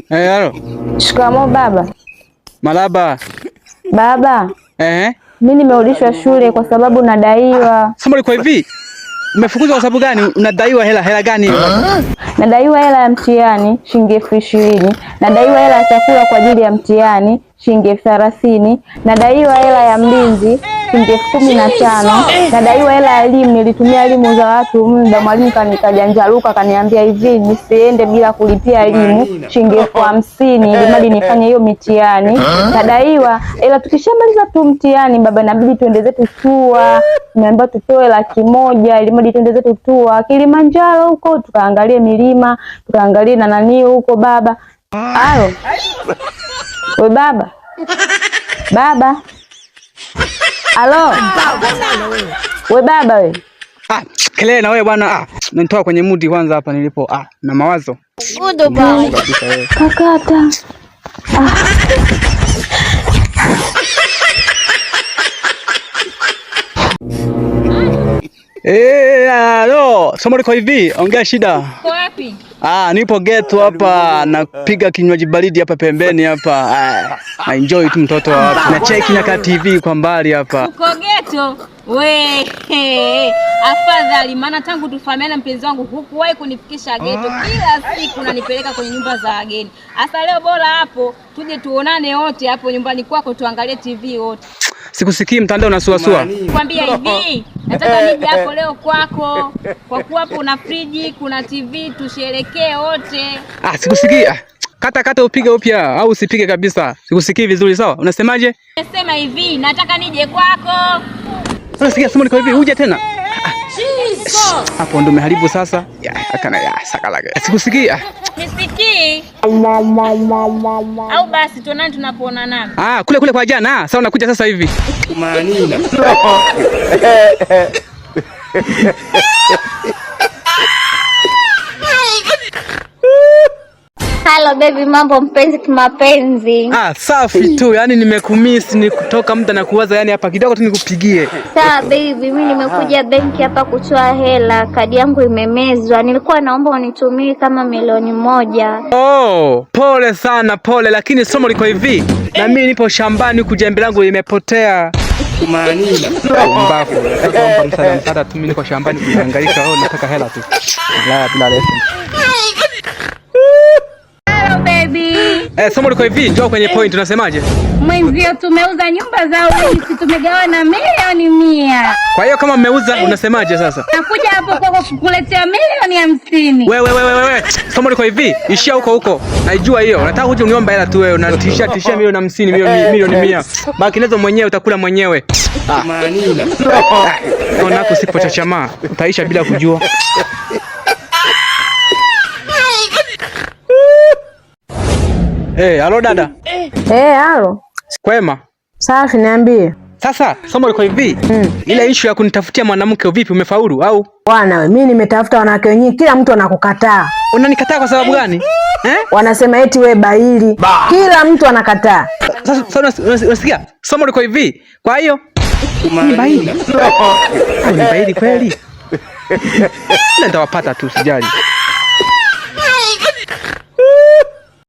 Halo. Shikamoo baba. Malaba. Baba. Mimi nimerudishwa shule kwa sababu nadaiwa. Sema kwa hivi. Umefukuzwa kwa sababu gani? Unadaiwa hela, hela gani? Nadaiwa hela ya mtihani shilingi 20,000. Nadaiwa hela ya chakula kwa ajili ya mtihani shilingi 30,000. Nadaiwa hela ya mlinzi shilingi 15,000. Nadaiwa hela ya elimu, nilitumia elimu za watu muda, mwalimu kanikajanjaruka kaniambia hivi nisiende bila kulipia elimu shilingi 50,000 ili mradi nifanye hiyo mitihani. Nadaiwa hela, tukishamaliza tu mtihani baba, inabidi tuende zetu TUA. Nimeambiwa tutoe 100,000 ili mradi tuende zetu TUA Kilimanjaro huko tukaangalie milima, tukaangalie na nani huko baba. Alo. We baba. Baba. Alo. We baba we. Ah, kelele na wewe bwana. Ah, nitoa kwenye mudi kwanza hapa nilipo. Ah, na mawazo. Goodbye. Kakata. Ah. Alo, somo liko hivi, ongea shida. Uko wapi? Ah, nipo ghetto hapa, napiga kinywaji baridi hapa pembeni hapa. Ah, na enjoy tu mtoto wa watu. Na cheki na ka TV kwa mbali hapa. Uko ghetto? We, afadhali maana tangu tufahamiana mpenzi wangu hukuwahi kunifikisha ghetto. Kila siku unanipeleka kwenye nyumba za wageni. Asa leo bora hapo tuje tuonane wote hapo nyumbani kwako tuangalie TV wote. Sikusikii, mtandao unasuasua. Kwambia hivi, nataka nije hapo leo kwako. Kwa kuwa hapo kuna friji, kuna TV, tusherekee wote. Ah, sikusikii. Kata kata upige upya au usipige kabisa. Sikusikii vizuri sawa? Unasemaje? Nasema hivi, nataka nije kwako. Unasikia somo liko hivi, uje tena. Hapo ndo umeharibu sasa. Ya, akana ya sakalage. Sikusikii. Nisikii. Au basi tuonane tunapoonana. Ah, kule kule kwa jana. Sasa unakuja sasa hivi. Kumanina. Hello baby, mambo mpenzi kimapenzi. Ah, safi tu. Yaani nimekumiss, ni kutoka muda na kuwaza, yani hapa kidogo tu nikupigie. Sawa baby, mimi nimekuja benki hapa kutoa hela, kadi yangu imemezwa. Nilikuwa naomba unitumie kama 1,000,000. Oh, pole sana, pole, lakini somo liko hivi. Na mimi nipo shambani huku jembe langu limepotea. Kumanina. Mbafu. Naomba msaada, msaada tu, mimi niko shambani kuhangaika, oh, nataka hela tu. La bila lesson. Hello baby. Somo liko hivi, njoo kwenye point, unasemaje? Mwenzio tumeuza nyumba za urithi, tumegawana 100,000,000. Kwa hiyo kama mmeuza unasemaje sasa? Nakuja hapo kwako kukuletea 50,000,000. Wewe wewe wewe, somo liko hivi, ishia huko huko. Naijua hiyo. Nataka uje uniombe hela tu wewe, unatishia tishia 50,000,000, 100,000,000. Baki nazo mwenyewe, utakula mwenyewe. Kumanina. Ona hapo sipo cha chamaa, utaisha bila kujua. Halo dada. Halo. Kwema. Safi, niambie. Sasa somo liko hivi. Ile issue ya kunitafutia mwanamke vipi, umefaulu au? Bwana, mimi nimetafuta wanawake wenyewe, kila mtu anakukataa. Unanikataa kwa sababu gani? Wanasema eti we baili. Kila mtu anakataa. Sasa unasikia? Somo liko hivi. Kwa hiyo ni baili. Ni baili kweli? Nitawapata tu, sijali.